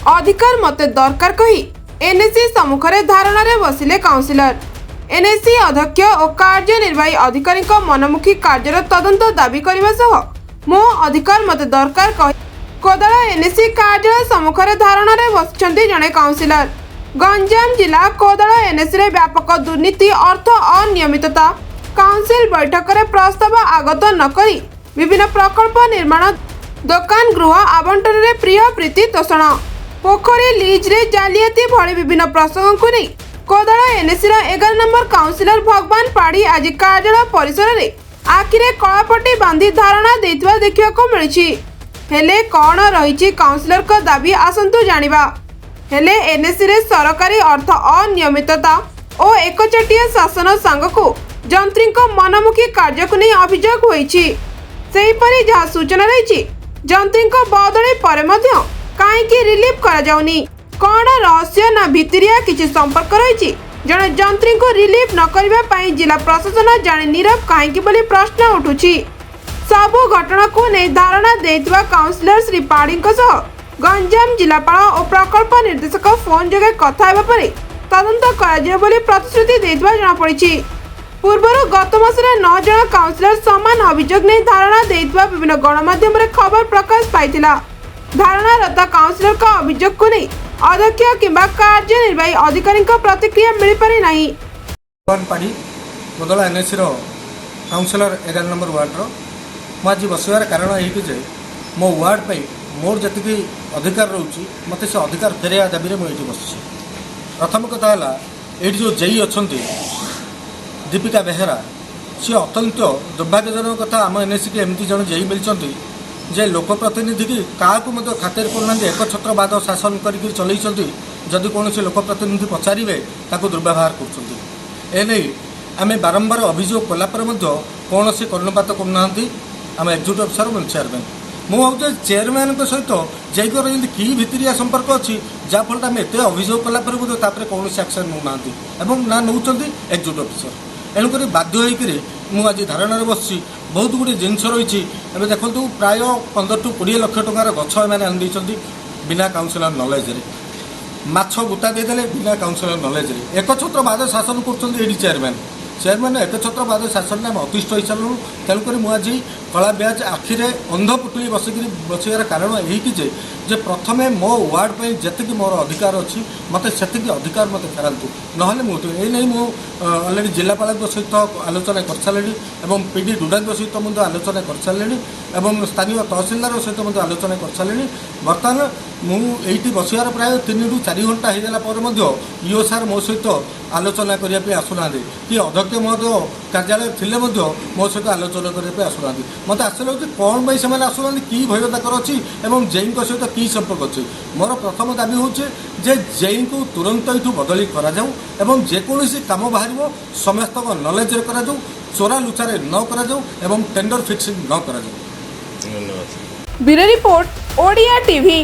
ଅଧିକାର ମୋତେ ଦରକାର କହି ଏନ୍ଏସି ସମ୍ମୁଖରେ ଧାରଣାରେ ବସିଲେ କାଉନସିଲର। ଏନ୍ଏସି ଅଧ୍ୟକ୍ଷ ଓ କାର୍ଯ୍ୟନିର୍ବାହୀ ଅଧିକାରୀଙ୍କ ମନମୁଖୀ କାର୍ଯ୍ୟର ତଦନ୍ତ ଦାବି କରିବା ସହ ମୋ ଅଧିକାର ମୋତେ ଦରକାର କହି କୋଦଳା ଏନ୍ଏସି କାର୍ଯ୍ୟାଳୟ ସମ୍ମୁଖରେ ଧାରଣାରେ ବସିଛନ୍ତି ଜଣେ କାଉନସିଲର। ଗଞ୍ଜାମ ଜିଲ୍ଲା କୋଦଳା ଏନ୍ଏସିରେ ବ୍ୟାପକ ଦୁର୍ନୀତି, ଅର୍ଥ ଅନିୟମିତତା, କାଉନସିଲ ବୈଠକରେ ପ୍ରସ୍ତାବ ଆଗତ ନକରି ବିଭିନ୍ନ ପ୍ରକଳ୍ପ ନିର୍ମାଣ, ଦୋକାନ ଗୃହ ଆବଣ୍ଟନରେ ପ୍ରିୟ ପ୍ରୀତି ତୋଷଣ, ପୋଖରୀ ଲିଜ୍ରେ ଜାଲିଆତି ଭଳି ବିଭିନ୍ନ ପ୍ରସଙ୍ଗକୁ ନେଇ କୋଦଳା ଏନ୍ଏସିର 11 ନମ୍ବର କାଉନସିଲର ଭଗବାନ ପାଢ଼ୀ ଆଜି କାର୍ଯ୍ୟାଳୟ ପରିସରରେ ଆଖିରେ କଳାପଟି ବାନ୍ଧି ଧାରଣା ଦେଇଥିବା ଦେଖିବାକୁ ମିଳିଛି। ହେଲେ କ'ଣ ରହିଛି କାଉନସିଲରଙ୍କ ଦାବି, ଆସନ୍ତୁ ଜାଣିବା। ହେଲେ ଏନ୍ଏସିରେ ସରକାରୀ ଅର୍ଥ ଅନିୟମିତତା ଓ ଏକଚାଟିଆ ଶାସନ ସାଙ୍ଗକୁ ଯନ୍ତ୍ରୀଙ୍କ ମନମୁଖୀ କାର୍ଯ୍ୟକୁ ନେଇ ଅଭିଯୋଗ ହୋଇଛି। ସେହିପରି ଯାହା ସୂଚନା ରହିଛି, ଯନ୍ତ୍ରୀଙ୍କ ବଦଳି ପରେ ମଧ୍ୟ କାହିଁକି ରିଲିଫ୍ କରାଯାଉନି? କ'ଣ ରହସ୍ୟ ନା ଭିତିରିଆ କିଛି ସମ୍ପର୍କ ରହିଛି? ଜଣେ ଯନ୍ତ୍ରୀଙ୍କୁ ରିଲିଫ୍ ନ କରିବା ପାଇଁ ଜିଲ୍ଲା ପ୍ରଶାସନ ଜାଣି ନୀରବ କାହିଁକି ବୋଲି ପ୍ରଶ୍ନ ଉଠୁଛି। ସବୁ ଘଟଣାକୁ ନେଇ ଧାରଣା ଦେଇଥିବା କାଉନସିଲର ଶ୍ରୀ ପାଢ଼ୀଙ୍କ ସହ ଗଞ୍ଜାମ ଜିଲ୍ଲାପାଳ ଓ ପ୍ରକଳ୍ପ ନିର୍ଦ୍ଦେଶକ ଫୋନ୍ ଯୋଗେ କଥା ହେବା ପରେ ତଦନ୍ତ କରାଯିବ ବୋଲି ପ୍ରତିଶ୍ରୁତି ଦେଇଥିବା ଜଣାପଡ଼ିଛି। ପୂର୍ବରୁ ଗତ ମାସରେ ନଅ ଜଣ କାଉନସିଲର ସମାନ ଅଭିଯୋଗ ନେଇ ଧାରଣା ଦେଇଥିବା ବିଭିନ୍ନ ଗଣମାଧ୍ୟମରେ ଖବର ପ୍ରକାଶ ପାଇଥିଲା। ଧାରଣାରତ କାଉନସିଲରଙ୍କ ଅଭିଯୋଗକୁ ନେଇ ଅଧ୍ୟକ୍ଷ କିମ୍ବା କାର୍ଯ୍ୟନିର୍ବାହୀ ଅଧିକାରୀଙ୍କ ପ୍ରତିକ୍ରିୟା ମିଳିପାରି ନାହିଁ। ଭଗବାନ ପାଢ଼ୀ, କୋଦଳା ଏନ୍ଏସିର କାଉନସିଲର, 11 ନମ୍ବର ୱାର୍ଡ଼ର। ମୁଁ ଆଜି ବସିବାର କାରଣ ଏହିକି ଯେ ମୋ ୱାର୍ଡ଼ ପାଇଁ ମୋର ଯେତିକି ଅଧିକାର ରହୁଛି, ମୋତେ ସେ ଅଧିକାର ଫେରାଇବା ଦାବିରେ ମୁଁ ଏଇଠି ବସିଛି। ପ୍ରଥମ କଥା ହେଲା, ଏଇଠି ଯେଉଁ ଜେଇ ଅଛନ୍ତି ଦୀପିକା ବେହେରା, ସିଏ ଅତ୍ୟନ୍ତ ଦୁର୍ଭାଗ୍ୟଜନକ କଥା, ଆମ ଏନ୍ଏସିକି ଏମିତି ଜଣେ ଜେଇ ମିଳିଛନ୍ତି ଯେ ଲୋକପ୍ରତିନିଧିକି କାହାକୁ ମଧ୍ୟ ଖାତିର କରୁନାହାନ୍ତି। ଏକଛତ୍ରବାଦ ଶାସନ କରିକି ଚଲେଇଛନ୍ତି। ଯଦି କୌଣସି ଲୋକପ୍ରତିନିଧି ପଚାରିବେ, ତାକୁ ଦୁର୍ବ୍ୟବହାର କରୁଛନ୍ତି। ଏନେଇ ଆମେ ବାରମ୍ବାର ଅଭିଯୋଗ କଲା ପରେ ମଧ୍ୟ କୌଣସି କର୍ଣ୍ଣପାତ କରୁନାହାନ୍ତି ଆମ ଏକ୍ଜିକ୍ୟୁଟିଭ୍ ଅଫିସର ଏବଂ ଚେୟାରମ୍ୟାନ୍। ମୁଁ ଭାବୁଛି ଚେୟାରମ୍ୟାନ୍ଙ୍କ ସହିତ ଜେଇଙ୍କର ଯେମିତି କି ଭିତିରିଆ ସମ୍ପର୍କ ଅଛି, ଯାହାଫଳରେ ଆମେ ଏତେ ଅଭିଯୋଗ କଲା ପରେ ମଧ୍ୟ ତାପରେ କୌଣସି ଆକ୍ସନ୍ ନେଉନାହାନ୍ତି ଏବଂ ନା ନେଉଛନ୍ତି ଏକ୍ଜିକ୍ୟୁଟିଭ୍ ଅଫିସର। ଏଣୁକରି ବାଧ୍ୟ ହୋଇକରି ମୁଁ ଆଜି ଧାରଣାରେ ବସିଛି। ବହୁତ ଗୁଡ଼ିଏ ଜିନିଷ ରହିଛି। ଏବେ ଦେଖନ୍ତୁ, ପ୍ରାୟ 15 ଟୁ 20 ଲକ୍ଷ ଟଙ୍କାର ଗଛ ଏମାନେ ଆଣି ଦେଇଛନ୍ତି ବିନା କାଉନସିଲର ନଲେଜରେ। ମାଛ ଗୋଟା ଦେଇଦେଲେ ବିନା କାଉନସିଲର ନଲେଜରେ। ଏକଛତ୍ରବାଦ ଶାସନ କରୁଛନ୍ତି ଏଇଠି ଚେୟାରମ୍ୟାନ୍। ଚେୟାରମ୍ୟାନ୍ ଏକଛତ୍ରବାଦ ଶାସନରେ ଆମେ ଅତିଷ୍ଠ ହୋଇସାରିଲୁଣୁ। ତେଣୁକରି ମୁଁ ଆଜି କଳା ବ୍ୟାଜ୍, ଆଖିରେ ଅନ୍ଧ ପୁଟୁଳି ବସିକିରି ବସିବାର କାରଣ ଏହିକି ଯେ ପ୍ରଥମେ ମୋ ୱାର୍ଡ଼ ପାଇଁ ଯେତିକି ମୋର ଅଧିକାର ଅଛି, ମୋତେ ସେତିକି ଅଧିକାର ମୋତେ ଫେରାନ୍ତୁ, ନହେଲେ ମୁଁ ଏଇ ନେଇ ମୁଁ ଅଲରେଡ଼ି ଜିଲ୍ଲାପାଳଙ୍କ ସହିତ ଆଲୋଚନା କରିସାରିଲିଣି ଏବଂ ପି ଡି ଡୁଡ଼ାଙ୍କ ସହିତ ମଧ୍ୟ ଆଲୋଚନା କରିସାରିଲିଣି ଏବଂ ସ୍ଥାନୀୟ ତହସିଲଦାରଙ୍କ ସହିତ ମଧ୍ୟ ଆଲୋଚନା କରିସାରିଲିଣି। ବର୍ତ୍ତମାନ ମୁଁ ଏଇଠି ବସିବାର ପ୍ରାୟ 3ରୁ 4 ଘଣ୍ଟା ହେଇଗଲା ପରେ ମଧ୍ୟ ଇଓ ସାର୍ ମୋ ସହିତ ଆଲୋଚନା କରିବା ପାଇଁ ଆସୁନାହାନ୍ତି କି ଅଧ୍ୟକ୍ଷ ମହୋଦୟ କାର୍ଯ୍ୟାଳୟ ଥିଲେ ମଧ୍ୟ ମୋ ସହିତ ଆଲୋଚନା କରିବା ପାଇଁ ଆସୁନାହାନ୍ତି। ମୋତେ ଆଶ୍ଚର୍ଯ୍ୟ ଲାଗୁଛି, କ'ଣ ପାଇଁ ସେମାନେ ଆସୁନାହାନ୍ତି, କି ଭୟ ତାଙ୍କର ଅଛି ଏବଂ ଜେଇଙ୍କ ସହିତ କି ସମ୍ପର୍କ ଅଛି? ମୋର ପ୍ରଥମ ଦାବି ହେଉଛି ଯେ ଜେଇଙ୍କୁ ତୁରନ୍ତ ଏଇଠୁ ବଦଳି କରାଯାଉ ଏବଂ ଯେକୌଣସି କାମ ବାହାରିବ, ସମସ୍ତଙ୍କ ନଲେଜରେ କରାଯାଉ, ଚୋରା ଲୁଚାରେ ନ କରାଯାଉ ଏବଂ ଟେଣ୍ଡର ଫିକ୍ସିଂ ନ କରାଯାଉ। ଧନ୍ୟବାଦ। Bureau report, Odia TV.